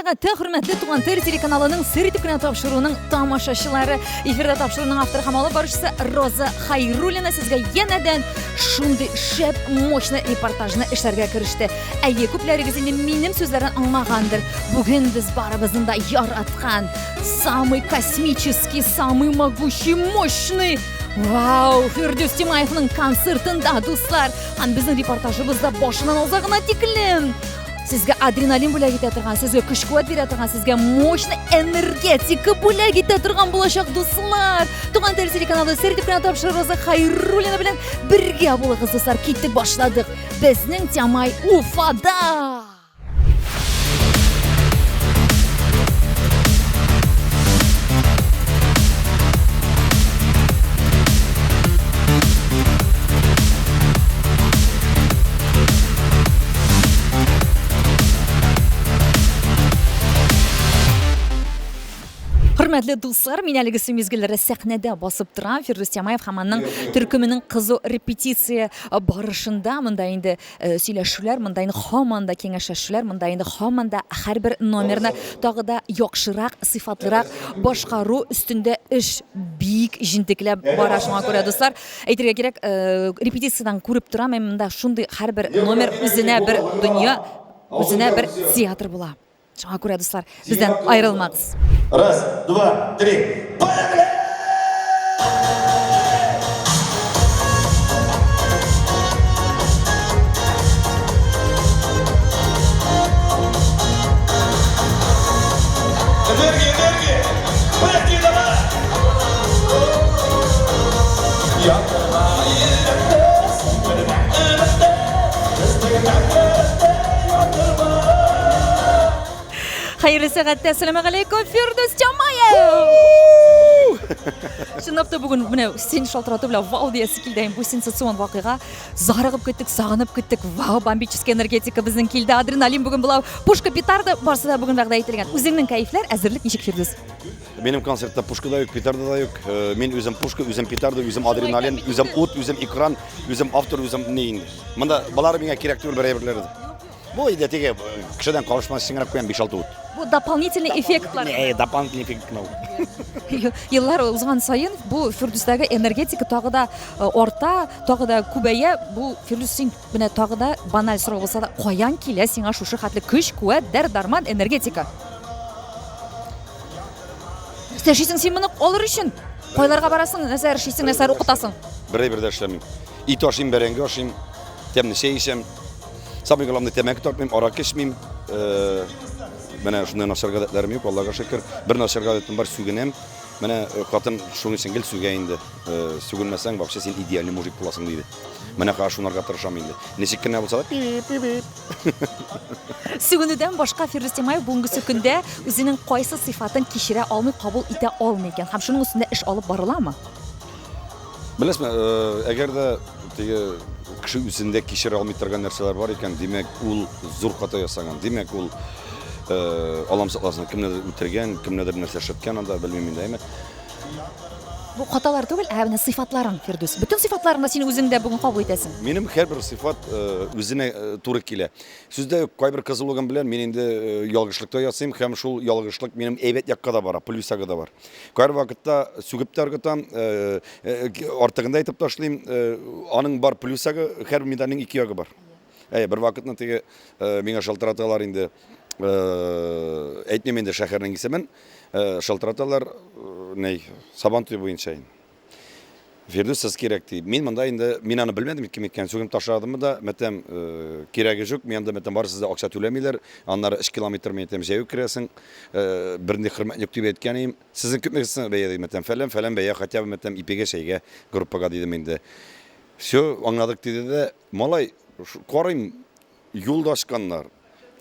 сәгатьтә, хөрмәтле Туган тел телеканалының сер итеп кенә тапшыруының тамашачылары. Эфирда тапшыруның авторы һәм алып баручысы Роза Хайруллина сезгә янәдән шундый шәп, мощный репортажны эшләргә кереште. Әйе, күпләрегез инде минем сүзләрдән аңлагандыр. Бүген без барыбызның да яраткан самый космический, самый могучий, мощный Вау, Фирдүс Тимаевның концертында, дуслар! Һәм безнең репортажыбыз да башыннан азагына тиклем. Сезгә адреналин бүләк итә торган, сезгә көч-куәт бирә торган, сезгә мощный энергетика бүләк итә торган булачак, дуслар. Туган тел телеканалы сер итеп кенә тапшыру Роза Хайруллина белән бергә булыгыз, дуслар. Киттек, башладык. Безнең Тямай Уфада! Хөрмәтле дуслар, мин әлеге мизгелләрдә сәхнәдә басып торам. Фирдүс Тямаев һәм аның төркеменең кызу репетиция барышында монда инде сөйләшүләр, монда инде һаман да киңәшләшүләр, монда инде һаман да һәрбер номерны тагы да яхшырак, сыйфатлырак башкару өстендә эш бик җентекләп бара. Шуңа күрә, дуслар, әйтергә кирәк, репетициядән күреп торам, мин монда шундый һәрбер номер үзенә бер дөнья, үзенә бер театр була. Шуңа күрә, дуслар, бездән аерылмагыз. Раз, два, три. Поехали! Энергия, энергия! Поехали, давай! Яндырма йөрәкне, сүндермә өметне, безнең мәңгелекне яндырма. Хәерле сәгатьтә, әссәламү галәйкүм, Фирдүс Тямаев! Чынлап та бүген менә син шалтырату белән вау диясе килде. Бу сенсацион вакыйга. Зарыгып көттек, сагынып көттек. Вау, бомбическая энергетика безнең килде. Адреналин бүген була. Пушка, петарда барсы да бүген вәгъдә ителгән. Үзеңнең кәефләр, әзерлек ничек, Фирдүс? Минем концертта пушка да юк, петарда да юк. Мин үзем пушка, үзем петарда, үзем адреналин, үзем ут, үзем экран, үзем автор, үзем ни инде. Монда болары миңа кирәк түгел бер әйберләре дә. Бу инде теге кешедән калышмас өчен генә куям 5-6 ут. Бу дополнительный эффектлар. Э, дополнительный эффект кенә ул. Еллар узган саен бу Фирдүстәге энергетика тагы да арта, тагы да күбәя. Бу Фирдүс син менә тагы да баналь сорау булса да, каян килә сиңа шушы хәтле көч, куәт, дәрт-дарман, энергетика? Нәрсә эшлисең син моны алыр өчен? Кайларга барасың, нәрсә эшлисең, нәрсә укытасың? Бер әйбер дә эшләмим. Ит ашыйм, бәрәңге ашыйм, тәмле чәй эчәм. Самый главный тәмәке тартмыйм, аракы эчмим. Менә шундай начар гадәтләрем юк, Аллага шөкер. Бер начар гадәтем бар, сүгенәм. Менә хатын шуның өчен гел сүгә инде. Сүгенмәсәң, вообще син идеальный мужик буласың, диде. Менә хәзер шунарга тырышам инде. Ничек кенә булса да, пи-пи-пи. Сүгенүдән башка Фирдүс Тимаев бүгенгесе көндә үзенең кайсы сыйфатын кичерә алмый, кабул итә алмый икән? Һәм шуның өстендә эш алып барыламы? Беләсезме, әгәр дә теге кеше үзендә кичерә алмый торган нәрсәләр бар икән, димәк, ул зур хата ясаган. Димәк, ул Аллам сакласын, кемнедер үтергән, кемнедер нәрсә эшләткән анда, белмим инде, әйме. Бу хаталар түгел, ә менә сыйфатларың, Фирдүс. Бөтен сыйфатларыңны син үзең дә бүген кабул итәсең. Минем һәрбер сыйфат үзенә туры килә. Сүздә юк, кайбер кызулыгым белән мин инде ялгышлык та ясыйм һәм шул ялгышлык минем әйбәт якка да бара, плюс ягы да бар. Кайбер вакытта сүгеп тә ыргытам, артыгын да әйтеп ташлыйм. Аның бар плюс ягы, һәрбер медальнең ике ягы бар. Әйе, бер вакытны теге миңа шалтыраталар инде, әйтмим инде шәһәрнең исемен, шалтыраталар, ни, Сабан туе буенча инде. Фирдүс, сез кирәк ди. Мин монда инде, мин аны белмәдем кем икәнен, сүгенеп ташладым да, мәтәм, кирәге юк, мин анда мәтәм барысы да акча түләмиләр, аннары 3 километр мин әйтәм, җәяү керәсең, бернинди хөрмәт юк дип әйткән идем. Сезнең күпме бәя ди, мәтәм, фәлән, фәлән бәя, хотя бы мәтәм ипигә, чәйгә, группага дидем инде. Все, аңладык диде дә, малай, карыйм, юл да ачканнар.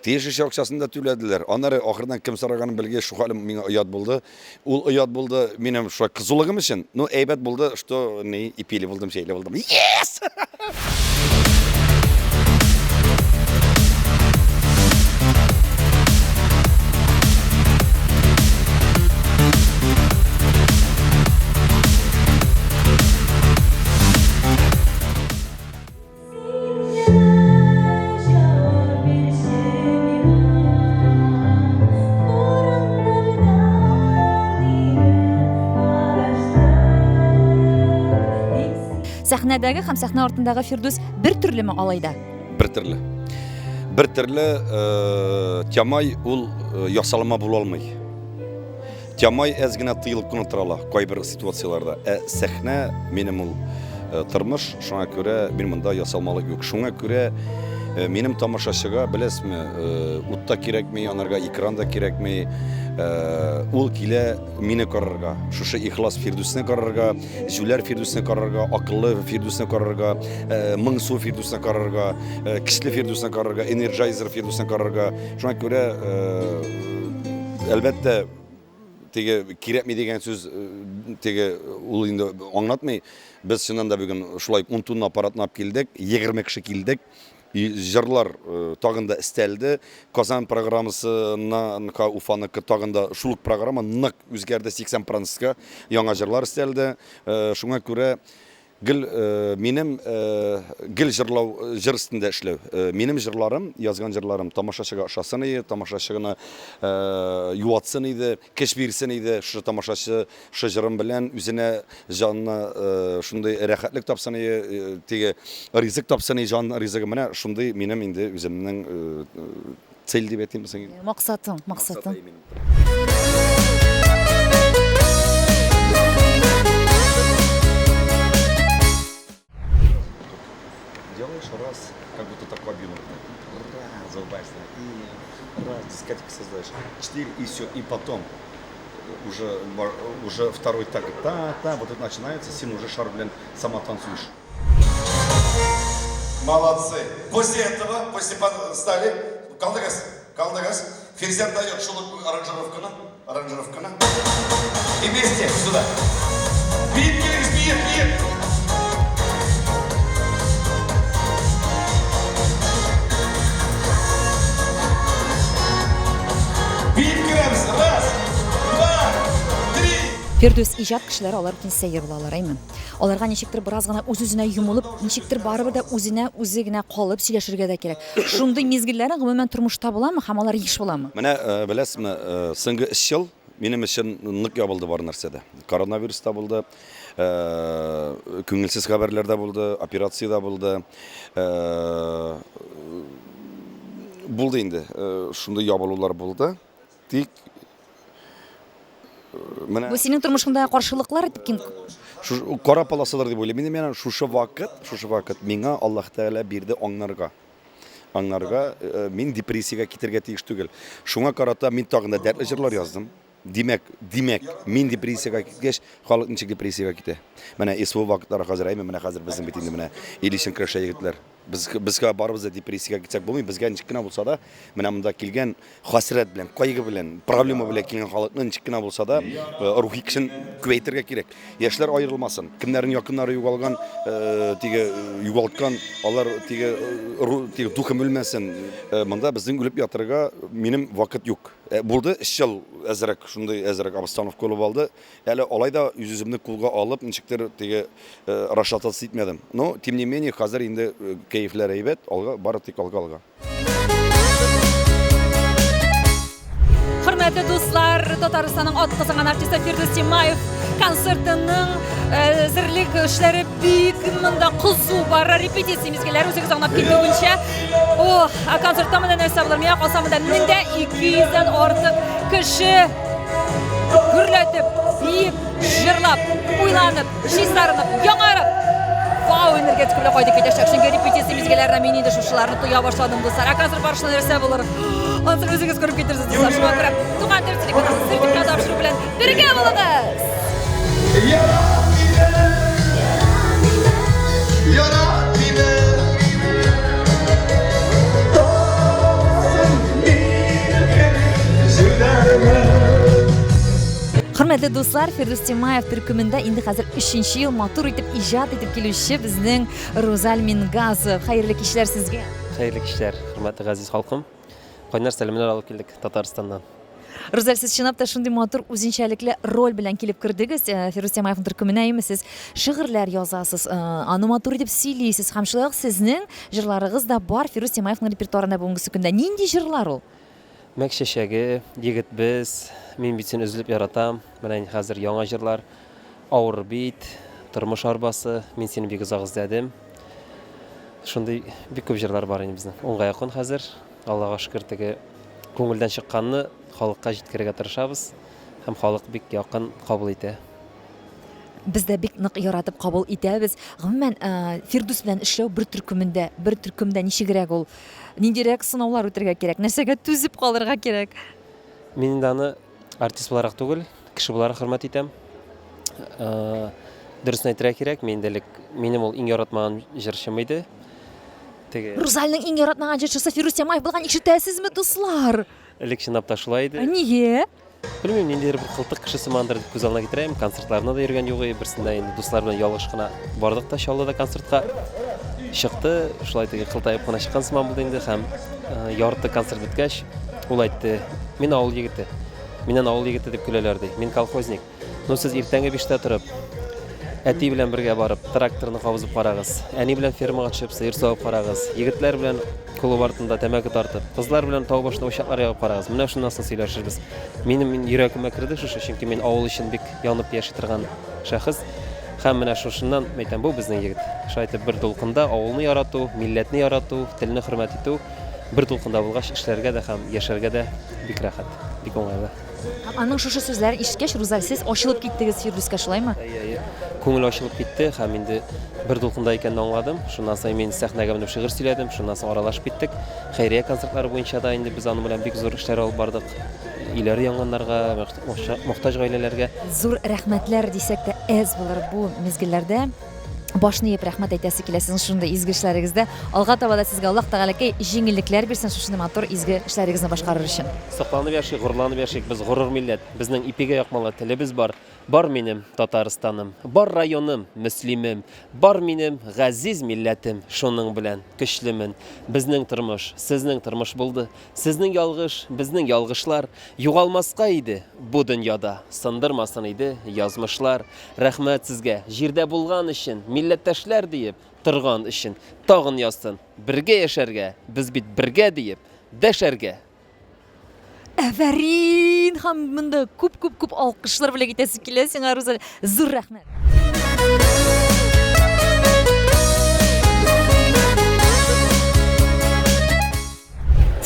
Тиешенчә акчасын да түләделәр. Аннары ахырдан кем сораганын белгәч, шул хәлем миңа оят булды. Ул оят булды минем шулай кызулыгым өчен. Ну, әйбәт булды, что ни, ипиле булдым, чәйле булдым. Yes! Сәхнәдәге һәм сәхнә артындагы Фирдүс бер төрлеме алай да? Бер төрле. Бер төрле э, Тямай ул э, ясалма була алмый. Тямай әз генә тыелып кына тора ала кайбер ситуацияләрдә. Ә сәхнә минем ул э, тормыш, шуңа күрә мин монда ясалмалык юк. Шуңа күрә э, минем тамашачыга, беләсезме, э, ут та кирәкми, анарга экран да кирәкми. Ул килә мине карарга, шушы ихлас Фирдүсне карарга, җүләр Фирдүсне карарга, акыллы Фирдүсне карарга, моңсу Фирдүсне карарга, көчле Фирдүсне карарга, энерджайзер Фирдүсне карарга. Шуңа күрә, әлбәттә, теге кирәкми дигән сүз теге ул инде аңлатмый. Без чыннан да бүген шулай 10 тонна аппаратны алып килдек, 20 кеше килдек. Җырлар тагын да өстәлде. Казан программасына Уфаныкы тагын да шул ук программа нык үзгәрде 80 процентка. Яңа җырлар өстәлде. Шуңа күрә Гел минем гел җырлау, җыр өстендә эшләү. Минем җырларым, язган җырларым тамашачыга ошасын иде, тамашачыны юатсын иде, көч бирсен иде. Шушы тамашачы шушы җырым белән үзенә җанына шундый рәхәтлек тапсын иде, теге ризык тапсын иде, җан ризыгы. Менә шундый минем инде үземнең цель дип әйтимме соң инде? Максатың, максатың. Делаешь раз, как будто такой объем. Раз, улыбаешься. И раз, дискотеку создаешь. Четыре, и все. И потом уже, уже второй так, та, та, вот это начинается, син уже шар, блин, сама танцуешь. Молодцы. После этого, после стали, калдыгыз, калдыгыз. Ферзян дает шул аранжировканы, аранжировканы. И вместе сюда. Биеп килегез, биеп, биеп. Биеп керәбез. Раз, два, три. Фирдүс, иҗат кешеләре алар бөтен сәер булалар, әйме? Аларга ничектер бераз гына үз-үзенә йомылып, ничектер барыбер дә үзенә үзе генә калып сөйләшергә дә кирәк. Шундый мизгелләрең гомумән тормышта буламы һәм алар еш буламы? Менә э, беләсезме, э, соңгы өч ел минем өчен нык ябылды бар нәрсә дә. Коронавирус та булды, э, күңелсез хәбәрләр дә булды, операция дә булды. Булды инде, шундый ябылулар булды. Тик менә Бу синең тормышыңдагы каршылыклар дип кем Шу кара полосалар дип уйлыйм. Инде миңа шушы вакыт, шушы вакыт миңа Аллаһ Тәгалә бирде аңнарга. Аңнарга э, мин депрессиягә китергә тиеш түгел. Шуңа карата мин тагын да дәртле җырлар яздым. Димәк, димәк, мин депрессиягә киткәч, халык ничек депрессиягә китә? Менә СВО вакытлары хәзер, әйме, менә хәзер безнең бит инде менә ил өчен көрәшә егетләр. Без безгә барыбыз да депрессиягә китсәк булмый. Безгә ничек кенә булса да, менә монда килгән хәсрәт белән, кайгы белән, проблема белән килгән халыкны ничек кенә булса да э, рухи көчен күбәйтергә кирәк. Яшьләр аерылмасын. Кемнәрнең якыннары югалган, э, теге э, югалткан, алар теге теге духым үлмәсен. Монда безнең үлеп ятырга минем вакыт юк. Булды, өч ел әзрәк шундый әзрәк обстановка булып алды. Әле алай да үз-үземне кулга алып, ничектер теге э, расшататься итмәдем. Но, тем не менее, хәзер инде э, кәефләр әйбәт, алга, бары тик алга алга. Хөрмәтле дуслар, Татарстанның атказанган артисты Фирдүс Тимаев концертының әзерлек эшләре бик монда кызу бара. Репетиция мизгелләре үзегез аңлап китүенчә. Ох, ә концертта монда нәрсә булыр? Миңа калса монда 1200-дән артык кеше гөрләтеп, биеп, җырлап, уйланып, чистарынып, яңарып, вау энергетика белән кайтып китәчәк. Чөнки репетиция мизгелләрендә мин инде шушыларны тоя башладым, дуслар. Ә концерт барышында нәрсә булыр? Ансын үзегез күреп китерсез, дуслар. Шуңа күрә Туган тел телеканалы сертификат тапшыру белән бергә булыгыз! Ярат мине, ярат мине. Тапсын минем кебек җүләрне. Хөрмәтле дуслар, Фирдүс Тимаев төркемендә инде хәзер өченче ел матур итеп иҗат итеп килүче безнең Рузаль Мингазов. Хәерле кичләр сезгә. Хәерле кичләр, хөрмәтле газиз халкым. Кайнар сәламнәр алып килдек Татарстаннан. Рузаль, сез чынлап та шундый матур, үзенчәлекле роль белән килеп кердегез. Э, Фирдүс Тямаевның төркеменә, әйеме, сез шигырьләр язасыз, э, аны матур итеп сөйлисез һәм шулай ук сезнең җырларыгыз да бар Фирдүс Тямаевның репертуарында бүгенгесе көндә. Нинди җырлар ул? Мәк чәчәге, Егет без, Мин бит сине өзелеп яратам. Менә инде хәзер яңа җырлар. Авыр бит, Тормыш арбасы, Мин сине бик озак эзләдем. Шундый бик күп җырлар бар инде безнең. Унга якын хәзер. Аллага шөкер, теге күңелдән чыкканны халыкка җиткерергә тырышабыз һәм халык бик якын кабул итә. Без дә бик нык яратып кабул итәбез. Гомумән, Фирдүс белән эшләү бер төркемендә, бер төркемдә ничегрәк ул? Ниндирәк сынаулар үтәргә кирәк? Нәрсәгә түзеп калырга кирәк? Мин инде аны артист буларак түгел, кеше буларак хөрмәт итәм. Дөресен әйтергә кирәк, мин инде элек минем ул иң яратмаган җырчым иде. Теге Рузальның иң яратмаган җырчысы Фирүс Тямаев булган ишетәсезме, дуслар? Элек чынлап та шулай иде. Ә нигә? Белмим, ниндидер бер кылтык кеше сымандыр дип күз алдына китерәм. Концертларына да йөргән юк иде. Берсендә инде дуслар белән ялгыш кына бардык та Чаллыда концертка. Чыкты, шулай теге кылтаеп кына чыккан сыман булды инде һәм э, ярты концерт беткәч, ул әйтте, мин авыл егете. Миннән авыл егете дип көләләр ди. Мин колхозник. Ну сез иртәнге биштә торып, әти белән бергә барып, тракторны кабызып карагыз, әни белән фермага төшеп, сыер савып карагыз, егетләр белән клуб артында тәмәке тартып, кызлар белән тау башында учаклар ягып карагыз. Менә шуннан соң сөйләшербез. Минем йөрәгемә керде шушы, чөнки мин авыл өчен бик янып яши торган шәхес. Һәм менә шушыннан әйтәм, бу безнең егет. Шулай итеп бер дулкында авылны ярату, милләтне ярату, телне хөрмәт итү бер дулкында булгач, эшләргә дә һәм яшәргә дә бик рәхәт, бик уңайлы. Һәм аның шушы сүзләрен ишеткәч, Рузаль, сез ачылып киттегез Фирдүскә, шулаймы? Әйе, әйе. Күңел ачылып китте һәм инде бер дулкында икәнне аңладым. Шуннан соң мин сәхнәгә менеп шигырь сөйләдем, шуннан соң аралашып киттек. Хәйрия концертлары буенча да инде без аның белән бик зур эшләр алып бардык. Өйләре янганнарга, мохтаҗ гаиләләргә. Зур рәхмәтләр дисәк тә әз булыр бу мизгелләрдә. Башны иеп рәхмәт әйтәсе килә сезнең шундый изге эшләрегездә. Алга таба да сезгә Аллаһ Тәгаләкәй җиңеллекләр бирсен шушындый матур изге эшләрегезне башкарыр өчен. Сокланып яшик, горурланып яшик, без горур милләт, безнең ипигә якмалы телебез бар. Бар минем Татарстаным, бар районым, Мөслимем, бар минем газиз милләтем, шуның белән көчлемен. Безнең тормыш, сезнең тормыш булды, сезнең ялгыш, безнең ялгышлар. Югалмаска иде бу дөньяда, сындырмасын иде язмышлар. Рәхмәт сезгә, җирдә булган өчен, милләттәшләр диеп, торган өчен. Тагын язсын, бергә яшәргә, без бит бергә диеп, дәшәргә. Афәрин! Һәм монда күп-күп-күп алкышлар бүләк итәсе килә сиңа, Рузаль. Зур рәхмәт!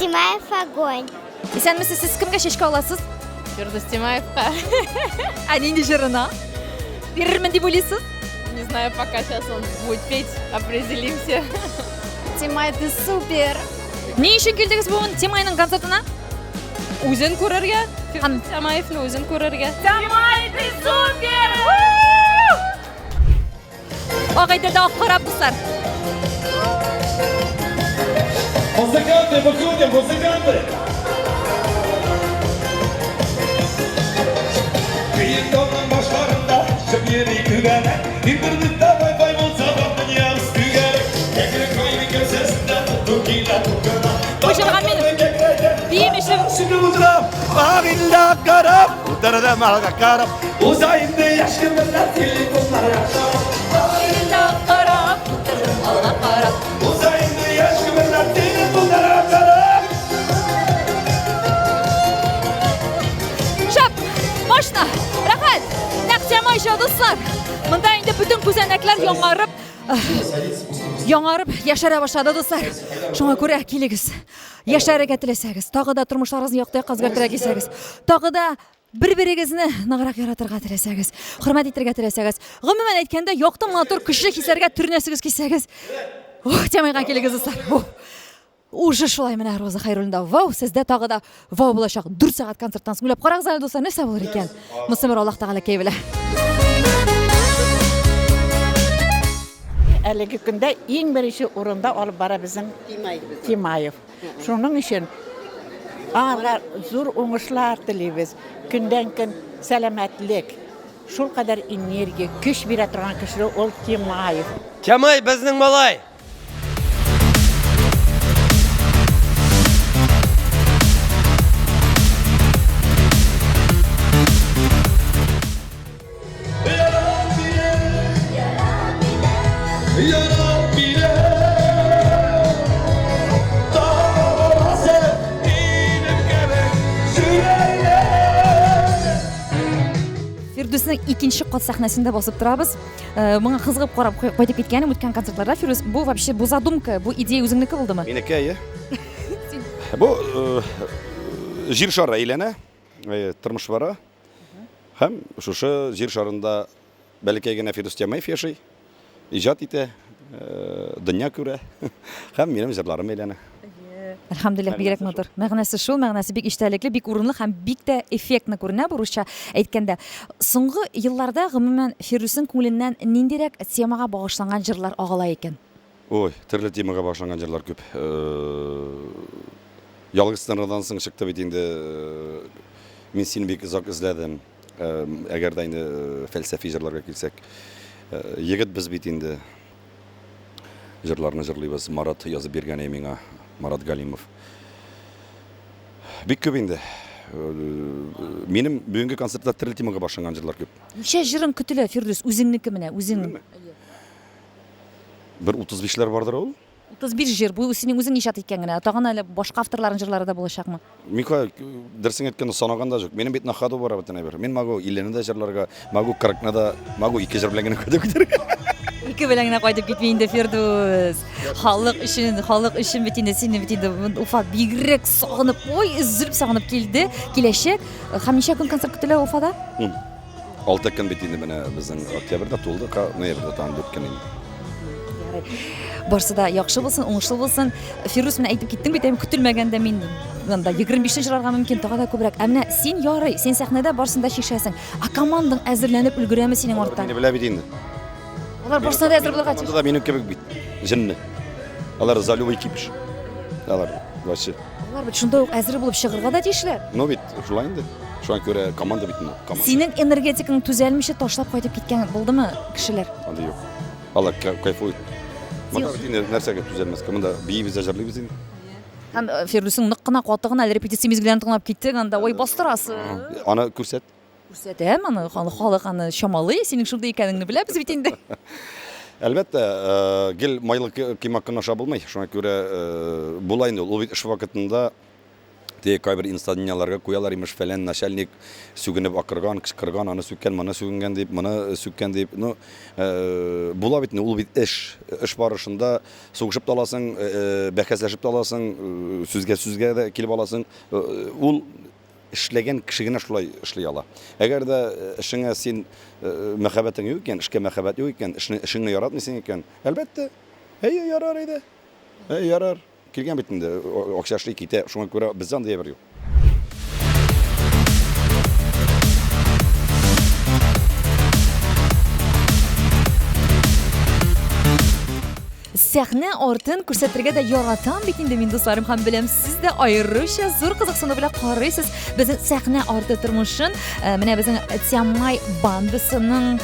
Тимаев огонь. Исәнмесез, сез кемгә чәчкә аласыз? Фирдүс Тимаевка. Ә нинди җырына? Бирермен дип уйлыйсыз? Не знаю, пока сейчас он будет петь, определимся. Тимай, ты супер! Ни өчен килдегез бүген Тимайның концертына? Үзен күрергә. Фирдүс Тямаевны үзен күрергә. Тямай, ты супер! Агайдәдә ак карап, дуслар. Музыканты, выходим, музыканты! Биек тауның башларында чып йөри күгәләк. Интернетта Wi-Fi булса да дөньябыз түгәрәк. Кәкре каен кәүсәсендә тоту килә тукына. Бу җырга мин биемешем. Şimdi утырам, Агилдә карап, утырдым алга карап. Уза инде яшь гомерләр телефоннар Агилдә карап, утырдым алга карап. Уза инде яшь гомерләр телефоннар карап. Шәп! Мощно! Рәхәт! Нәкъ Тямайча, дуслар! Монда инде бөтен күзәнәкләр яңарып, яңарып яшәрә башлады, дуслар. Шуңа күрә килегез. Яшәргә теләсәгез, тагы да тормышларыгызны якты якка үзгәртергә килсәгез, тагы да бер-берегезне ныграк яратырга теләсәгез, хөрмәт итәргә теләсәгез, гомумән әйткәндә, якты, матур, көчле хисләргә төренәсегез килсәгез, ух, Тямайга килегез, дуслар. Ух. Уже шулай менә Роза Хәйруллина вау, сездә тагы да вау булачак. 4 сәгать концерттан соң уйлап карагыз әле, дуслар, нәрсә булыр икән? Монысы бер Аллаһ Тәгаләкәй белә. Әлеге көндә иң беренче урында алып бара безнең Тимаев. Шуның өчен аңарга зур уңышлар телибез. Көндән-көн сәламәтлек, шулкадәр энергия, көч бирә торган кеше ул Тимаев. Тямай безнең малай! Фирдүснең икенче кат сәхнәсендә басып торабыз. Э, моңа кызыгып карап кайтып киткәнем үткән концертларда, Фирүз, бу вообще бу задумка, бу идея үзеңнеке булдымы? Минеке, әйе. Бу э, җир шары әйләнә, э, тормыш бара. Һәм шушы җир шарында бәләкәй генә Фирүз Тямаев яши, иҗат итә, дөнья күрә. Һәм минем җырларым әйләнә. Әлхәмдүлилләһ, бигрәк матур. Мәгънәсе шул, мәгънәсе бик эчтәлекле, бик урынлы һәм бик тә эффектно күренә бу русча әйткәндә. Соңгы елларда, гомумән, Фирдүснең күңеленнән ниндирәк темага багышланган җырлар агыла икән? Ой, төрле темага багышланган җырлар күп. Ялгыз тынрадан соң чыкты бит инде Мин сине бик озак эзләдем. Әгәр дә инде фәлсәфи җырларга килсәк, егет без бит инде. Җырларны җырлыйбыз. Марат язып биргән әй миңа, Марат Галимов. Бик күп инде. Минем бүгенге концертта төрле темага башланган җырлар күп. Ничә җырың көтелә, Фирдүс, үзеңнеке менә, үзең? Бер 35-ләр бардыр ул. 35 җыр, бу синең үзең иҗат иткән генә. Тагын әле башка авторларның җырлары да булачакмы? Мика, дөресен әйткәндә, санаган да юк. Минем бит на ходу бара бөтен әйбер. Мин могу 50-не дә җырларга, могу 40-ны да, могу ике җыр белән генә кайтып китәргә. Ике белән генә кайтып китми инде Фирдүс. Халык өчен, халык өчен бит инде сине бит инде Уфа бигрәк сагынып, ой, өзелеп сагынып килде. Киләчәк. Һәм ничә көн концерт көтелә Уфада? Ун. Алты көн бит инде менә безнең октябрьдә тулды, ноябрьдә тагын дүрт көн инде. Барсы да яхшы булсын, уңышлы булсын. Фирүс, менә әйтеп киттең бит, әм көтелмәгәндә мин анда 25 җырларга мөмкин, тагы да күбрәк. Ә менә син ярый, син сәхнәдә барсын да чишәсең. Ә командаң әзерләнеп өлгерәме синең артта? Мине белә бит инде. Алар барсына да әзер булырга тиеш. Команда да минем кебек бит. Җенне. Алар за любой кипиш. Алар вообще. Алар бит шунда ук әзер булып чыгырга да тиешләр. Ну бит, шулай инде. Шуңа күрә команда бит инде, команда. Синең энергетикаң түзәлмичә ташлап кайтып киткән булдымы кешеләр? Андый юк. Алар кайфует. Монда бит инде нәрсәгә түзәлмәскә? Монда биибез дә җырлыйбыз инде. Һәм э, Фирдүсең нык кына каты гына әле репетиция мизгелләрен тыңлап киттек, анда ой бастырасы. Аны күрсәт. Күрсәтәм аны, халык аны чамалый, синең шундый икәнеңне беләбез бит инде. Әлбәттә, э, гел майлы коймак кына ашап булмый. Шуңа күрә э, була инде ул. Ул бит эш вакытында теге кайбер инстадөньяларга куялар имеш, фәлән начальник сүгенеп акырган, кычкырган, аны сүккән, моны сүгенгән дип, моны сүккән дип. Ну, э, була бит инде, ул бит эш. Эш барышында сугышып та аласың, бәхәсләшеп тә аласың, сүзгә сүзгә дә килеп аласың. Ул Эшләгән кеше генә шулай эшли ала. Әгәр дә эшеңә син мәхәббәтең юк икән, эшкә мәхәббәт юк икән, эшне эшеңне яратмыйсың икән, әлбәттә, әйе, ярар иде. Әйе, ярар. Килгән бит инде, акча эшли китә. Шуңа күрә бездә андый әйбер юк. Сәхнә артын күрсәтергә дә яратам бит инде мин, дусларым, һәм беләм, сез дә аеруча зур кызыксыну белән карыйсыз безнең сәхнә арты тормышын. Э, менә безнең Тямай бандасының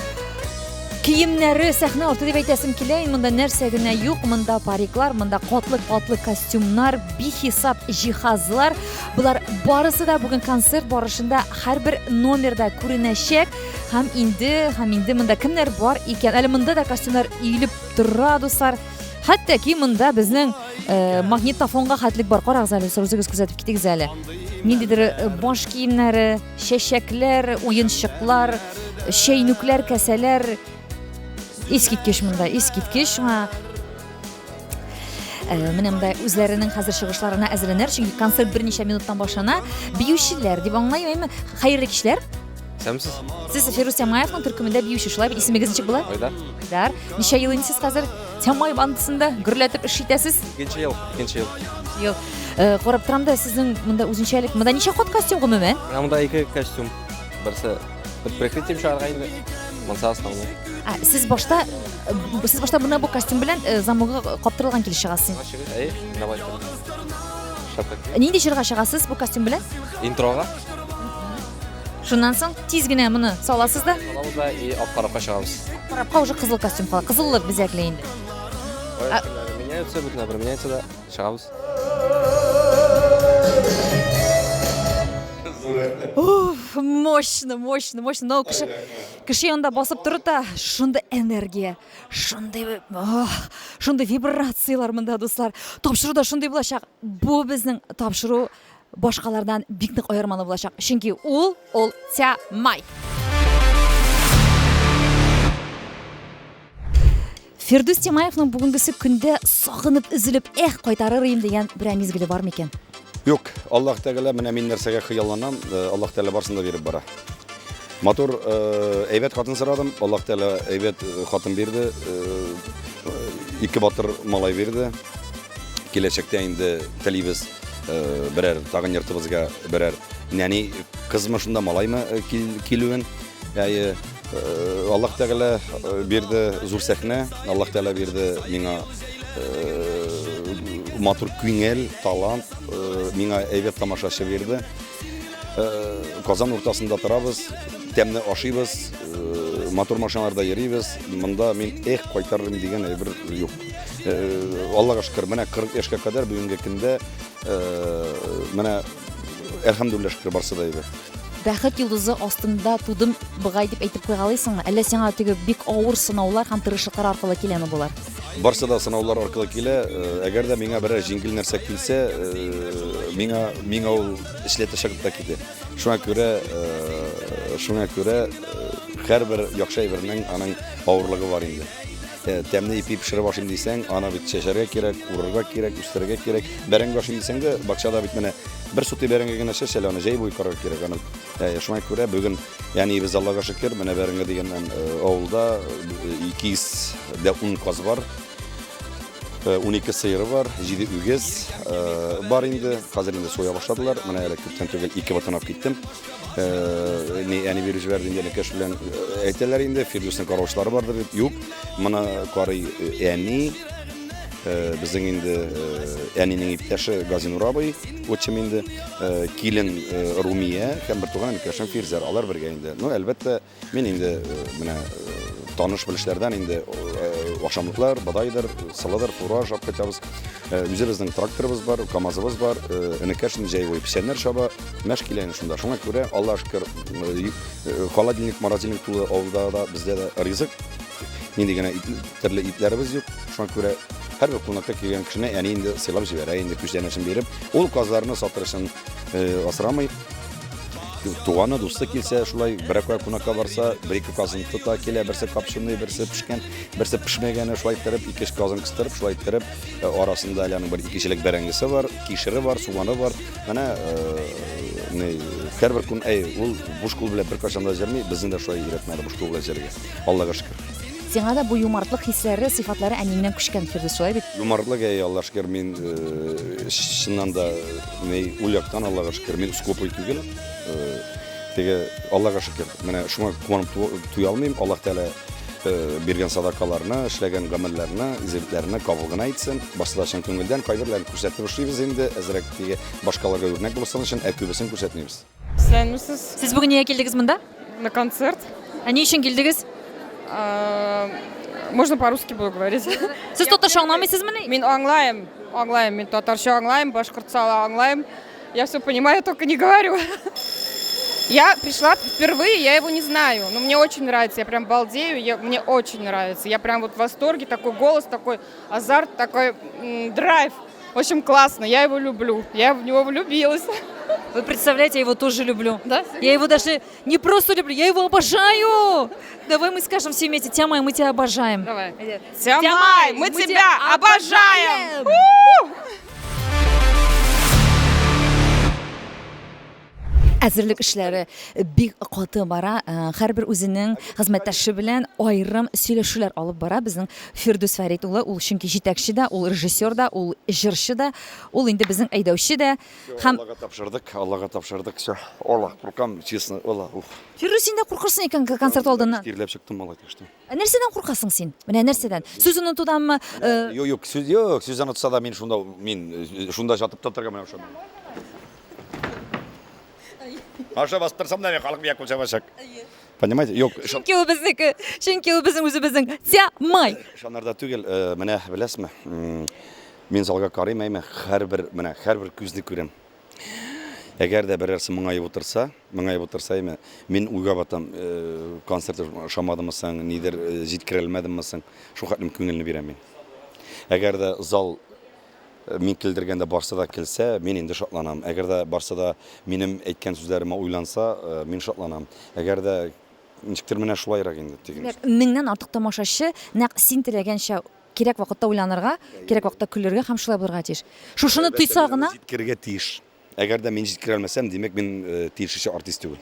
киемнәре сәхнә арты дип әйтәсем килә. Инде монда нәрсә генә юк, монда париклар, монда катлы-катлы костюмнар, бихисап җиһазлар. Болар барысы да бүген концерт барышында һәрбер номерда күренәчәк. Һәм инде, һәм инде монда кемнәр бар икән? Әле монда да костюмнар өелеп Тора, дуслар. Хәтта ки монда безнең э, магнитофонга хәтлек бар. Карагыз әле, дуслар, үзегез күзәтеп китегез әле. Ниндидер э, баш киемнәре, чәчәкләр, уенчыклар, чәйнүкләр, кәсәләр. Искиткеч монда, искиткеч. Шуңа э, менә монда үзләренең хәзер чыгышларына әзерләнәләр, чөнки концерт берничә минуттан башлана. Биючеләр дип аңлыйм, әйме? Хәерле кичләр. Исәнмесез. Сез Фирус Тямаевның төркемендә биюче, шулай бит? Исемегез ничек була? Айдар. Айдар. Ничә ел инде сез хәзер Тямаев бандасында гөрләтеп эш итәсез? Икенче ел, икенче ел. Ел. Э, карап торам да, сезнең монда үзенчәлек. Монда ничә кат костюм гомумән? Менә монда ике костюм. Берсе под прикрытием чыгарга инде. Монсы основной. Ә, сез башта э, сез башта менә бу костюм белән э, замогы каптырылган килеш чыгасыз. Әй, давайте. Шапка. Нинди җырга чыгасыз бу костюм белән? Интрога. Шуннан соң тиз генә моны саласыз да. Салабыз да и ак карапка чыгабыз. Карапка уже кызыл костюм кала. Кызыллы бизәкле инде. Меняются, бөтен әйбер меняется да чыгабыз. Уф, мощно, мощно, мощно. Но кеше, кеше янында басып торып та, шундый энергия, шундый, шундый вибрацияләр монда, дуслар. Тапшыру да шундый булачак. Бу безнең тапшыру башкалардан бик нык аермалы булачак. Чөнки ул, ул Тямай. Фирдүс Тимаевның бүгенгесе көндә сагынып, өзелеп, эх, кайтарыр идем дигән берәр мизгеле бар микән? Юк, Аллаһ Тәгалә менә мин нәрсәгә хыялланам, э, Аллаһ Тәгалә барысын да биреп бара. Матур, э, әйбәт хатын сорадым, Аллаһ Тәгалә әйбәт э, хатын бирде, ике батыр малай бирде. Киләчәктә инде телибез берәр тагын йортыбызга берәр нәни кызмы шунда малаймы килүен. Әйе, Аллаһ Тәгалә бирде зур сәхнә, Аллаһ Тәгалә бирде миңа матур күңел, талант, миңа әйбәт тамашачы бирде. Казан уртасында торабыз, тәмле ашыйбыз, матур машиналарда йөрибез. Монда мин эх кайтарырым дигән әйбер юк. Аллага шөкер, менә 40 яшькә кадәр бүгенге көндә менә әлхәмдүлилләһ шөкер барсы да әйбәт. Бәхет йолдызы астында тудым бугай дип әйтеп куйгалыйсыңмы? Әллә сиңа теге бик авыр сынаулар һәм тырышлыклар аркылы киләме болар? Барсы да сынаулар аркылы килә. Э, әгәр дә миңа берәр җиңел нәрсә килсә, э, миңа миңа ул эшләтә чыгып та китә. Шуңа күрә, э, шуңа күрә һәрбер яхшы әйбернең аның авырлыгы бар инде. Тәмле ипи пешереп ашыйм дисәң, аны бит чәчәргә кирәк, урырга кирәк, үстерергә кирәк. Бәрәңге ашыйм дисәң дә, бакчада бит менә бер сутый бәрәңге генә чәч әле, аны җәй буе карарга кирәк. Аны шуңа күрә бүген әниебез Аллага шөкер, менә бәрәңге дигәннән авылда 210 каз бар. 12 сыеры бар, 7 үгез бар инде. Хәзер инде суя башладылар. Менә әле күптән түгел ике ботын алып киттем. Ни әни биреп җибәрде инде энекәш белән әйтәләр инде, Фирдүснең караучылары бардыр дип. Юк, моны карый әни, безнең инде әнинең иптәше Газинур абый, отчим инде, килен Румия һәм бертуган энекәшем Фирзәр, алар бергә инде. Ну, әлбәттә, Мин инде менә таныш-белешләрдән инде ашамлыклар, бодайдыр, сылыдыр, фураж алып кайтабыз. Үзебезнең тракторыбыз бар, КАМАЗыбыз бар. Энекәш инде җәй буе печәннәр чаба, мәш килә инде шунда. Шуңа күрә, Аллага шөкер, холодильник, морозильник тулы авылда да, бездә дә ризык. Нинди генә төрле итләребез юк. Шуңа күрә һәрбер кунакка килгән кешене әни инде сыйлап җибәрә, инде күчтәнәчен биреп. Ул казларны сатыр өчен асрамый. Туганы, дусты килсә, шулай берәр кая кунакка барса, бер-ике казын тота килә, берсе копченый, берсе пешкән, берсе пешмәгәне, шулай иттереп, ике-өч казын кыстырып, шулай иттереп, э, арасында әле аның бер ике чиләк бәрәңгесе бар, кишере бар, суганы бар. Менә э, ни, һәрбер көн, әй, ул буш кул белән беркайчан да җөрми, безне дә шулай өйрәтмәде буш кул белән җөрергә. Аллага шөкер. Сиңа да бу юмартлык хисләре, сыйфатлары әниеңнән күчкән, Фирдүс, шулай бит? Юмартлык, әй, Аллага шөкер, мин э, чыннан да Ни, ул яктан Аллага шөкер, мин скупый түгел. Э, теге Аллага шөкер, менә шуңа куанып туя алмыйм. Аллаһ Тәгалә э, биргән садакаларны, эшләгән гамәлләрне, изгелекләрне кабул гына итсен. Барсы да чын күңелдән, кайберләрен күрсәтеп эшлибез инде, әзрәк теге башкаларга үрнәк булсын өчен, ә күбесен күрсәтмибез. Исәнмесез. Сез бүген нигә килдегез монда? На концерт. Ә ни өчен килдегез? Можно по-русски буду говорить. Сез татарча аңламыйсызмыни? Мин аңлаем, аңлаем. Мин татарча аңлаем, башкортча аңлаем. Я все понимаю, только не говорю. Я пришла впервые, я его не знаю, но мне очень нравится, я прям балдею, я, мне очень нравится. Я прям вот в восторге, такой голос, такой азарт, такой драйв. В общем, классно, я его люблю, я в него влюбилась. Вы представляете, я его тоже люблю. Да? Я его даже не просто люблю, я его обожаю. Давай мы скажем все вместе, Тямай, мы тебя обожаем. Давай. Тямай, мы, мы тебя обожаем! Әзерлек эшләре бик каты бара. Э, һәрбер үзенең хезмәттәше белән аерым сөйләшүләр алып бара безнең Фирдүс Фәрит улы. Ул чөнки җитәкче дә, ул режиссер да, ул җырчы да, ул инде безнең әйдәүче дә. Һәм Аллага тапшырдык, Аллага тапшырдык, все. Алла, куркам, честно, Алла, уф. Фирдүс, син дә куркырсың икән концерт алдыннан. Тирләп чыктым, малай, так что. Ә нәрсәдән куркасың син? Менә нәрсәдән? Сүз онытуданмы? Э, юк, юк, сүз юк, сүз онытса да мин шунда, мин э, шунда жатып та торырга менә шунда. Аша басып торсам да, халык миңа кул чабачак. Понимаете? Юк. Чөнки ул безнеке. Чөнки ул безнең үзебезнең Тямай. Шанарда түгел, э, менә беләсезме? Мин залга карыйм, әйме, һәрбер, менә һәрбер күзне күрәм. Әгәр дә берәрсе моңаеп утырса, моңаеп утырса, әйме, мин уйга батам, э, концерт ошамадымы соң, нидер э, җиткерелмәдемме соң, шул хәтлем күңелне бирәм мин. Әгәр дә зал Мин килдергәндә барсы да килсә, мин инде шатланам. Әгәр дә барсы да минем әйткән сүзләремә уйланса, мин шатланам. Әгәр дә Ничектер менә шулайрак инде дигән. Димәк, меңнән артык тамашачы нәкъ син теләгәнчә кирәк вакытта уйланырга, кирәк вакытта көлергә һәм шулай булырга тиеш. Шушыны тойса гына. Җиткерергә тиеш. Әгәр дә мин җиткерә алмасам, димәк, мин тиешенчә артист түгел.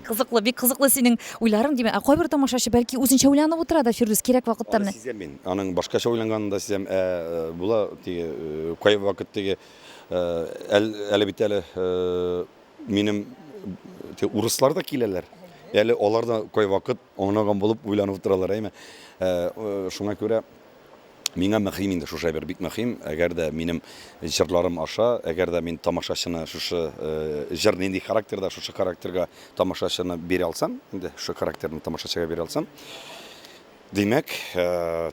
Кызыклы, бик кызыклы синең уйларың, димәк. Ә кайбер тамашачы бәлки үзенчә уйланып утыра да, Фирдүс, кирәк вакытта менә. Аны сизәм мин. Аның башкача уйланганын да сизәм. Ә була теге кайвакыт теге әле бит әле минем урыслар да киләләр. Әле алар да кайвакыт аңлаган булып уйланып утыралар, әйме? Шуңа күрә миңа мөһим инде шушы әйбер, бик мөһим. Әгәр дә минем җырларым аша, әгәр дә мин тамашачыны шушы җыр нинди характерда, шушы характерга тамашачыны бирә алсам, инде шушы характерны тамашачыга бирә алсам, димәк,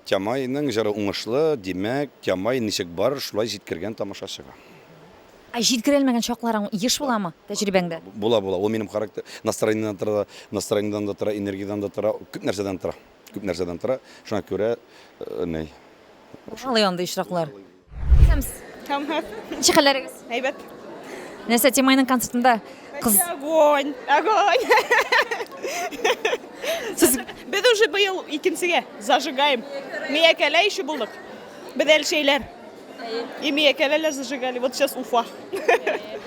Тямайның җыры уңышлы, димәк, Тямай ничек бар, шулай җиткергән тамашачыга. Ә җиткерәлмәгән чакларың еш буламы тәҗрибәңдә? Була, була. Ул минем характер, настроениедән тора, настроениедән дә тора, энергиядән дә тора, күп нәрсәдән тора. Күп нәрсәдән тора. Шуңа күрә, ни. Булгалый андый очраклар. Исәнмесез. Рәхмәт. Ничек хәлләрегез? Әйбәт. Нәрсә, Тимайның концертында кыз Огонь, огонь. Сез Без уже быел икенчегә зажигаем. Миякәлә еще булдык. Без әлшәйләр. И миякәләләр зажигали. Вот сейчас Уфа.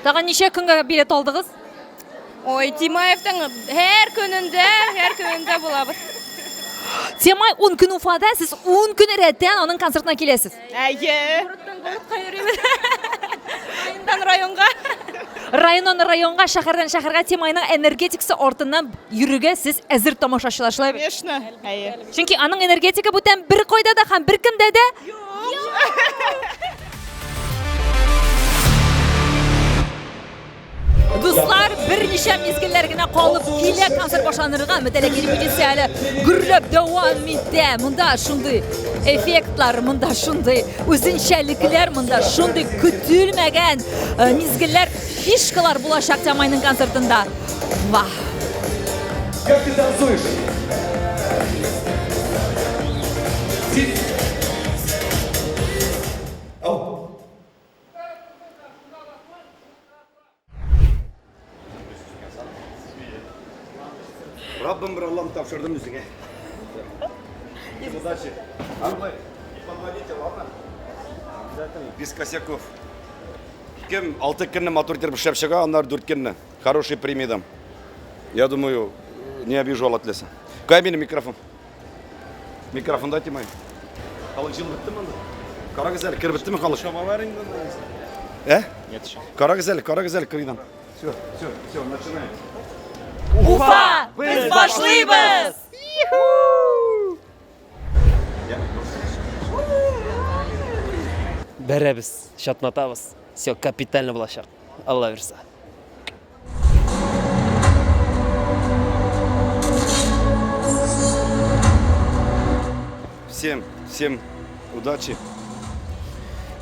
Тагын ничә көнгә билет алдыгыз? Ой, Тимаевтың һәр көнендә, һәр көнендә булабыз. Тимай 10 көн Уфада, сез 10 көн рәттән аның концертына киләсез. Әйе. Городтан городка йөрибез. Районнан районга. Районнан районга, шәһәрдән шәһәргә Тимайның энергетикасы артыннан йөрергә сез әзер тамашачылар, шулай бит? Конечно. Әйе. Чөнки аның энергетика бүтән бер кайда да һәм беркемдә дә Дуслар, берничә мизгелләр генә калып килә концерт башланырга. Мөтәләки репетиция әле гөрләп дәвам итә. Монда шундый эффектлар, монда шундый үзенчәлекләр, монда шундый көтелмәгән э, мизгелләр, фишкалар булачак Тямайның концертында. Вах! Как ты танцуешь? Ау. Раббым бер Аллам тапшырдым үзеңә. Удачи. Аңлай, не подводите, ладно? Обязательно. Без косяков. Кем алты көнне матур итеп эшләп чыга, аннары дүрт көнне. Хороший премия дам. Я думаю, не обижу Алла теләсә. Кая минем микрофон? Микрофон дайте мой. Халык җыелып беттеме анда? Карагыз әле, кереп беттеме халык? Чабалар инде. Ә? Нет еще. Карагыз әле, карагыз әле кырыйдан. Все, все, все, начинаем. Уфа! Без башлыйбыз! Бәрәбез, чатнатабыз. Все капитально булачак. Алла бирса. Всем, всем удачи.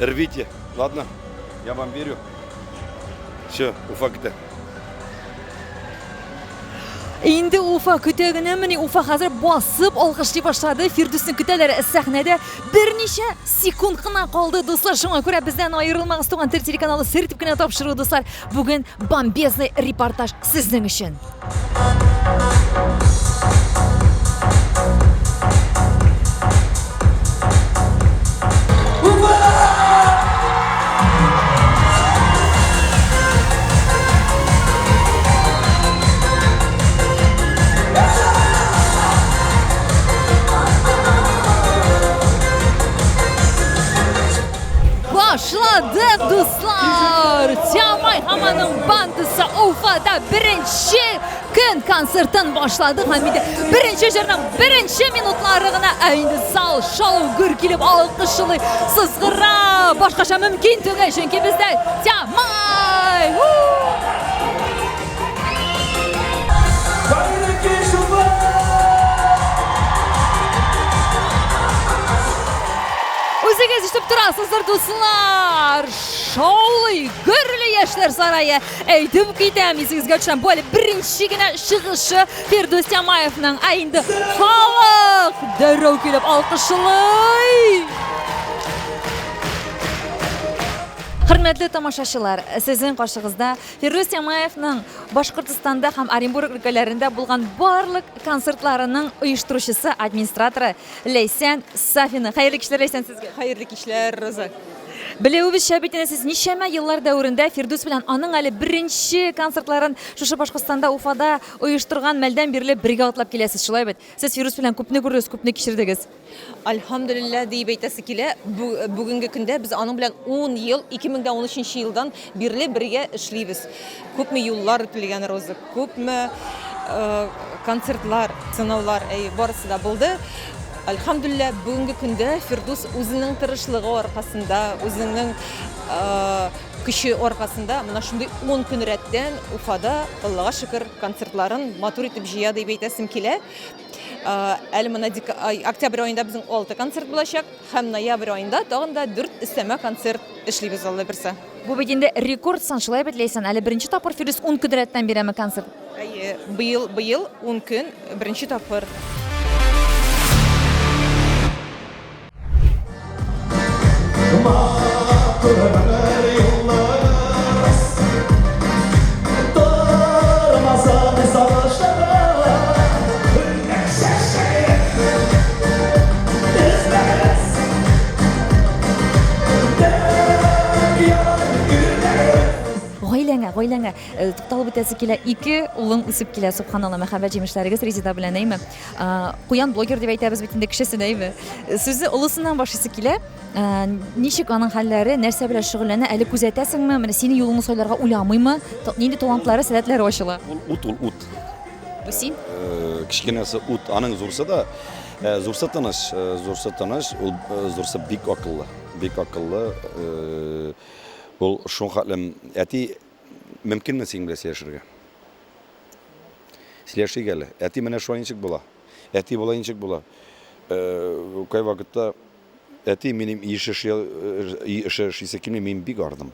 Рвите, ладно? Я вам верю. Все, Уфа көтә. Инде Уфа көтә генәмени? Уфа хәзер басып алкышлый башлады. Фирдүсне көтәләр сәхнәдә. Берничә секунд кына калды, дуслар. Шуңа күрә бездән аерылмагыз. Туган тел телеканалы сер итеп кенә тапшыру, дуслар. Бүген бомбезный репортаж сезнең өчен. Башладык, дуслар! Тямай һәм аның бандасы Уфада беренче көн концертын башладык һәм инде беренче җырның беренче минутлары гына, ә инде зал шау гөр килеп алкышлый, сызгыра. Башкача мөмкин түгел, чөнки бездә Тямай! Үзегез ишетеп торасыздыр, дуслар! Шаулый, гөрли яшьләр сарае. Әйтеп китәм, исегезгә төшерәм, бу әле беренче генә чыгышы Фирдүс Тямаевның. Ә инде халык дәррәү килеп алкышлый. Хөрмәтле тамашачылар, сезнең каршыгызда Фирдүс Тямаевның Башкортстанда һәм Оренбург өлкәләрендә булган барлык концертларының оештыручысы, администраторы Ләйсән Сафина. Хәерле кичләр, Ләйсән, сезгә. Хәерле кичләр, Роза. Белүебезчә бит инде сез ничәмә еллар дәверендә Фирдүс белән аның әле беренче концертларын шушы Башкортстанда, Уфада оештырган мәлдән бирле бергә атлап киләсез, шулай бит? Сез Фирдүс белән күпне күрдегез, күпне кичердегез. Альхамдулилла диеп әйтәсе килә, бүгенге көндә без аның белән 10 ел, 2013 елдан бирле бергә эшлибез. Күпме юллар үтелгән, Роза, күпме концертлар, сынаулар, әй, барысы да булды. Альхамдулилла, бүгенге көндә Фирдус үзенең тырышлыгы аркасында, үзенең көче аркасында менә шундый 10 көн рәттән Уфада, Аллага шөкер, концертларын матур итеп җыя дип әйтәсем килә. Әле менә октябрь аенда безнең 6 концерт булачак һәм ноябрь аенда тагын да 4 өстәмә концерт эшлибез, Алла бирсә. Бу бит инде рекорд сан, шулай бит, Ләйсән? Әле беренче тапкыр Филүс 10 көн рәттән бирәме концерт? Әйе, быел, быел 10 көн беренче тапкыр. Гаиләңә, гаиләңә э, тукталып үтәсе килә. Ике улың үсеп килә, субханалла, мәхәббәт җимешләрегез Резеда белән, әйме? Куян блогер дип әйтәбез бит инде кешесен, әйме? Сүзне олысыннан башлыйсы килә. Ничек аның хәлләре, нәрсә белән шөгыльләнә, әле күзәтәсеңме? Менә синең юлыңны сайларга уйламыймы? Нинди талантлары, сәләтләре ачыла? Ул ут, ул ут. Бу син? Кечкенәсе ут, аның зурсы да, зурсы тыныч, зурсы тыныч, ул зурсы бик акыллы, бик акыллы. Ул шул хәтлем, әти, мөмкинме синең белән сөйләшергә? Сөйләшик әле. Әти менә шулай ничек була? Әти болай ничек була? Кайвакытта әти минем өй эше өй эше эшлисе килми, мин бик ардым.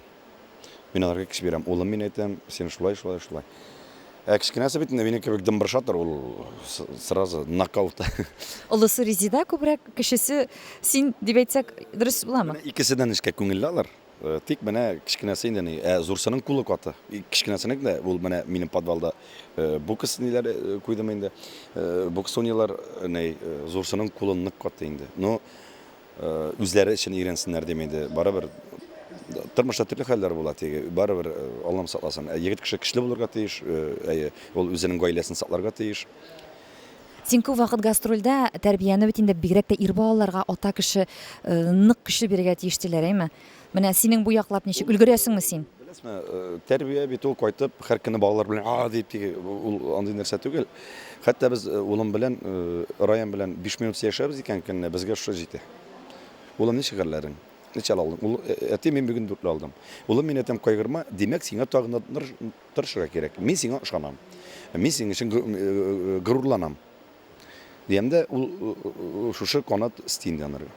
Мин аларга көч бирәм. Улым, мин әйтәм, син шулай, шулай, шулай. Ә кечкенәсе бит инде минем кебек дымбыршатыр, ул сразу нокаут. Олысы Резеда күбрәк, кечесе син дип әйтсәк, дөрес буламы? Менә икесе дә нечкә күңелле алар. Тик менә кечкенәсе инде ни, ә зурсының кулы каты. Кечкенәсенең дә ул менә минем подвалда бокс ниләр куйдым инде. Бокс уйныйлар, ни, зурсының кулы нык каты инде. Но үзләре өчен өйрәнсеннәр дим инде. Барыбер тормышта төрле хәлләр була теге. Барыбер Аллам сакласын. Ә егет кеше көчле булырга тиеш, әйе, ул үзенең гаиләсен сакларга тиеш. Син күп вакыт гастрольдә, тәрбияне бит инде бигрәк тә ир балаларга ата кеше нык көчле бирергә тиеш диләр, әйме? Менә синең бу яклап ничек, өлгерәсеңме син? Беләсезме, тәрбия бит ул кайтып, һәр көнне балалар белән а дип теге ул андый нәрсә түгел. Хәтта без улым белән, Раян белән 5 минут сөйләшәбез икән көненә, безгә шушы җитә. Улым, ничек хәлләрең? Ничә алдың? Ул, әти, мин бүген дүртле алдым. Улым, мин әйтәм, кайгырма, димәк, сиңа тагын да Тырышырга кирәк. Мин сиңа ышанам. Мин синең өчен горурланам. Диям дә, ул шушы канат өсти инде анарга.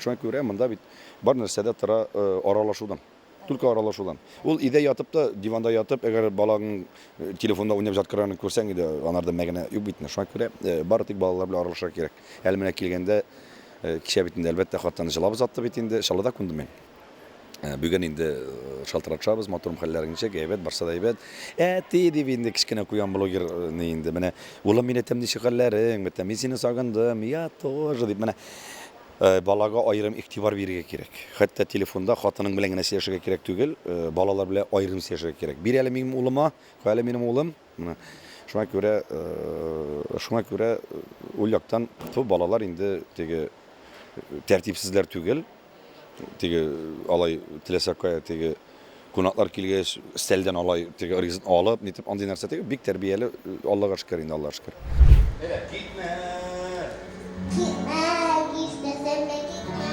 Шуңа күрә монда бит бар нәрсә дә тора аралашудан. Только аралашудан. Ул өйдә ятып та, диванда ятып, әгәр балаң телефонда уйнап жаткырганын күрсәң иде, анарда мәгънә юк бит. Шуңа күрә бары тик балалар белән аралашырга кирәк. Әле менә килгәндә, кичә бит инде, әлбәттә, хатын җылап озатты бит инде. Чаллыда кундым мин. Бүген инде шалтыратышабыз, матурым, хәлләрең ничек, әйбәт, барса да әйбәт. Әти, дип инде кечкенә куян блогер ни инде, менә, улым, мин әйтәм, ничек хәлләрең, әйтәм, мин сине сагындым, я тоже, дип, менә балага аерым игътибар бирергә кирәк. Хәтта телефонда хатының белән генә сөйләшергә кирәк түгел, балалар белән аерым сөйләшергә кирәк. Бир әле минем улыма, куй әле минем улым. Менә шуңа күрә, шуңа күрә ул яктан балалар инде теге тәртипсезләр түгел. Теге алай теләсә кая теге кунаклар килгәч, өстәлдән алай теге ризык алып, нитеп андый нәрсә түгел, бик тәрбияле, Аллага шөкер инде, Аллага шөкер. Әйдә, китмә! Китмә, нишләсәң дә китмә.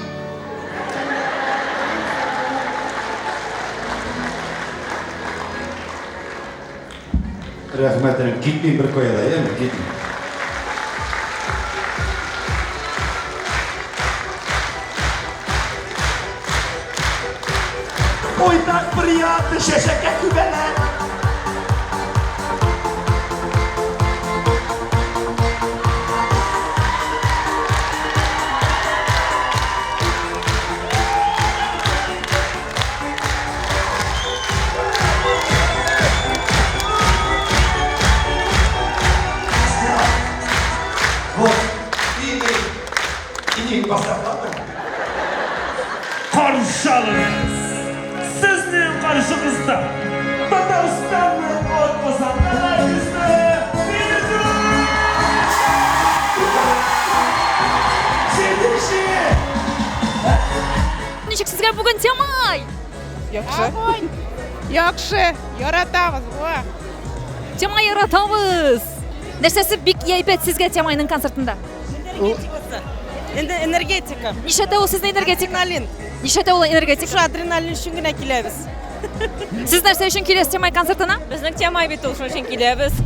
Рәхмәт, энем, китмим беркая да, яме, китмим. Ой, так приятно, чәчәккә күбәләк. Азапландың. Каршы алыгыз! Сезнең каршыгызда Татарстанның атказанган артисты Фирдүс! Җитешә! Ничек сезгә бүген Тямай? Яхшы. Огонь! Яхшы, яратабыз. Во. Тямай яратабыз. Нәрсәсе бик әйбәт сезгә Тямайның концертында? Энергетикасы. Инде энергетика. Нишләтә ул сезне энергетик? Адреналин. Нишләтә ул энергетик? Шушы адреналин өчен генә киләбез. Сез нәрсә өчен киләсез Тямай концертына? Безнең Тямай бит ул, шуның өчен киләбез.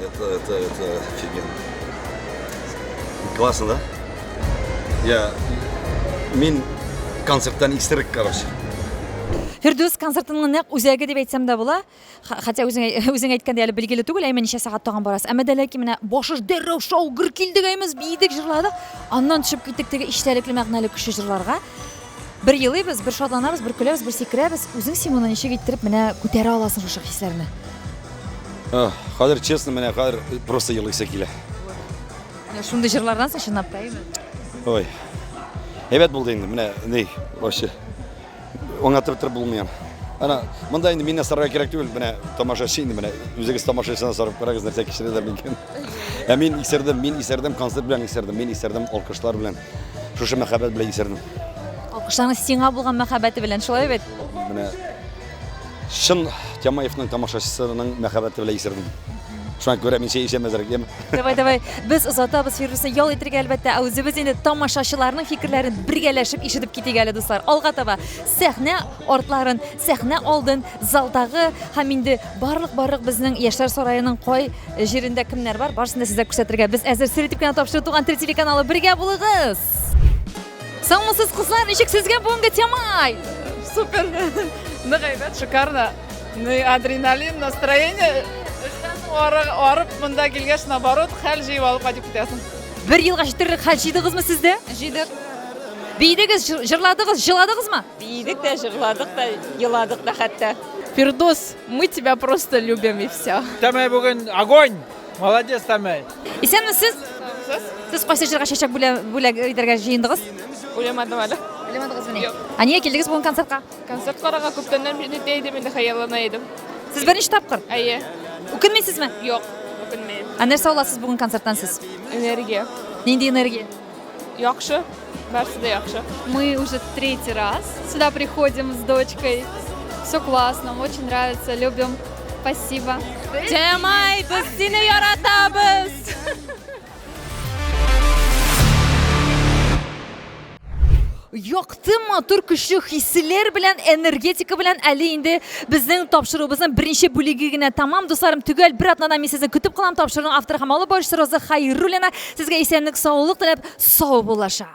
Это, это, это офигенно. Классно, да? Я... Мин концерттан исерек, короче. Фирдүс концертының нәкъ үзәге дип әйтсәм дә була. Хотя үзең үзең әйткәндәй әле билгеле түгел, әмма ничә сәгать тагын барасыз. Әмма дә ләкин менә башы дәррәү шау гөр килдек әймез, биедек, җырладык. Аннан төшеп киттек теге эчтәлекле мәгънәле көчле җырларга. Бер елыйбыз, бер шатланабыз, бер көләбез, бер сикерәбез. Үзең син моны ничек иттереп менә күтәрә аласың шушы хисләрне? Хәзер честно, менә хәзер просто елыйсы килә. Менә шундый җырлардан соң чынлап та, әйеме? Ой. Әйбәт булды инде, менә ни, вообще. Аңлатып бетереп булмый аны. Ана, монда инде миннән сорарга кирәк түгел, менә тамашачы инде менә үзегез тамашачыдан сорап карагыз, нәрсә кичерәләр микән. Ә мин исердем, мин исердем, концерт белән исердем, мин исердем, алкышлар белән. Шушы мәхәббәт белән исердем. Алкышларның сиңа булган мәхәббәте белән, шулай бит? Менә чын Тямаевның тамашачысының мәхәббәте белән исердем. Шуңа күрә мин чәй эчәм әзрәк, яме. Давай, давай. Без озатабыз Фирдүсне ял итергә, әлбәттә. Ә үзебез инде тамашачыларның фикерләрен бергәләшеп ишетеп китик әле, дуслар. Алга таба сәхнә артларын, сәхнә алдын, залдагы һәм инде барлык-барлык безнең Яшьләр сараеның кай җирендә кемнәр бар, барысын да сезгә күрсәтергә без әзер. Сер итеп кенә тапшыру Туган тел телеканалы бергә булыгыз! Саумысыз, кызлар, ничек сезгә бүгенге темай? Супер! Нык әйбәт, шикарно. Ну и адреналин, настроение. Эштән соң арып монда килгәч, наоборот, хәл җыеп алып кайтып китәсең. Бер елга җитәрлек хәл җыйдыгызмы сез дә? Җыйдык. Биедегез, җырладыгыз, җыладыгызмы? Биедек тә, җырладык та, еладык та хәтта. Фирдус, мы тебя просто любим и все. Тәмәй бүген огонь! Молодец, Тәмәй! Исәнмесез! Сез кайсы җырга чәчәк бүләк итәргә җыендыгыз? Уйламадым әле. Уйламадыгызмыни? Ә нигә килдегез бүген концертка? Концерт карарга күптәннән мин итә идем, инде хыяллана идем. Сез беренче тапкыр? Әйе. Үкенмисезме? Юк, үкенмим. Ә нәрсә аласыз бүген концерттан сез? Энергия. Нинди энергия? Яхшы, барысы да яхшы. Мы уже третий раз сюда приходим с дочкой. Все классно, очень нравится, любим. Спасибо. Тямай, без сине яратабыз! Якты, матур, көчле хисләр белән, энергетика белән әле инде безнең тапшыруыбызның беренче бүлеге генә тәмам. Дусларым, төгәл бер атнадан мин сезне көтеп калам. Тапшыруның авторы һәм алып баручысы Роза Хайруллина сезгә исәнлек, саулык теләп, сау булаша.